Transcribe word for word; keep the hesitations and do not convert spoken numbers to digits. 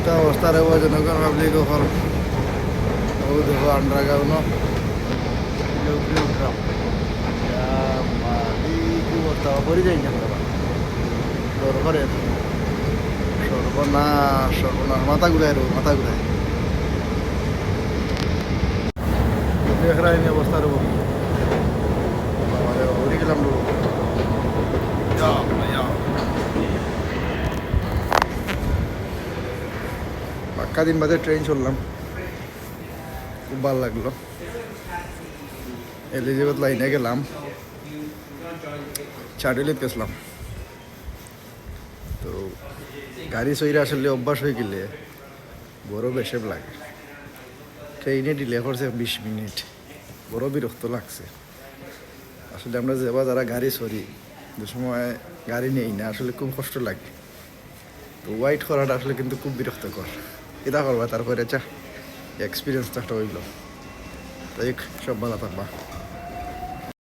তা অবস্থা রে, ও জনগণ পাবলিক অকল। ও দেখো, আন্ডারগ্রাউন্ড। ইয়া মালিক, কি অবস্থা, পড়ি যাই না আমরা। ডর করে। সর্বনাশ, সর্বনাশ, মাথা ঘুরায় রে, মাথা ঘুরায়। দেখরায় নি অবস্থা রে, বাবা রে, উড়ি গেলাম রে। ইয়া, ইয়া। পাক্কা দিন বাদে ট্রেন চড়লাম, খুব ভালা লাগলো। এলিজাবেথ লাইনে গেলাম, চার্ডিলিত গেছিলাম। তো গাড়ি চড়িয়া আসলে অভ্যাস অই গেলে বড় বেশেপ লাগে। ট্রেনে ডিলে করছে বিশ মিনিট, বড় বিরক্ত লাগছে। আসলে আমরা যেবা যারা গাড়ি চড়ি, যে সময় গাড়ি নেই না, আসলে খুব কষ্ট লাগে। তো ওয়েট করাটা আসলে কিন্তু খুব বিরক্তকর। কিতা করবা, তারপরে চা এক্সপিরিয়েন্স তো একটা অইলো। তাই হোক, সব ভালা থাকবা।